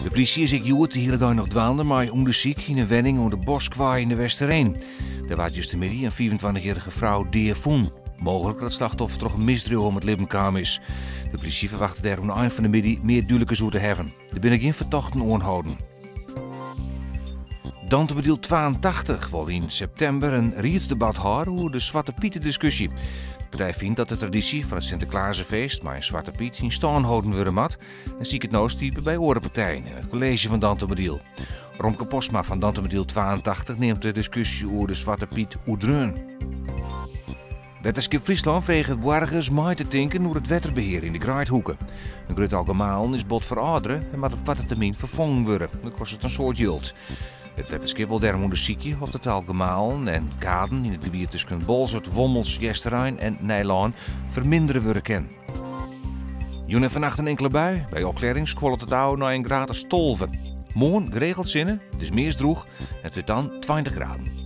De plysje is ek hjoed de hiele dei noch dwaande mei ûndersyk yn in wenning oan de Boskwei yn de Westereen. Dêr waard justermiddei in 25-jierrige frou dea fûn. Mooglik dat it slachtoffer troch in misdriuw om it libben kaam is. De plysje ferwachtet dêr oan de ein fan de middei mear dúdlikens oer te hawwen. Der binne gjin fertochten oanholden. Dantumadiel 82 wol yn septimber in riedsdebat hâlde oer de Swarte Pietediskusje. De partij fynt dat de tradysje fan it Sinteklazefeest mei in Swarte Piet yn stân holden wurde moat en siket no stipe by oare partijen en it kolleezje fan Dantumadiel. Romke Postma fan Dantumadiel 82 neamt de diskusje oer de Swarte Piet oerdreaun. Wetterskip Fryslân freget boargers mei te tinken oer it wetterbehear yn de Greidhoeke. In grut tal gemalen is bot ferâldere en moat op koarte termyn ferfongen wurde. Dat kostet in soad jild. It wetterskip wol dêrom ûndersykje oft it tal gemalen en kaden yn it gebiet tusken Boalsert, Wommels, Easterein en Nijlân fermindere wurde kin. Jûn en fannacht in inkele bui. By opklearrings kuollet it ôf nei in graad as 12. Moarn geregeld sinne, it is meast drûch en it wurdt dan 20 graden.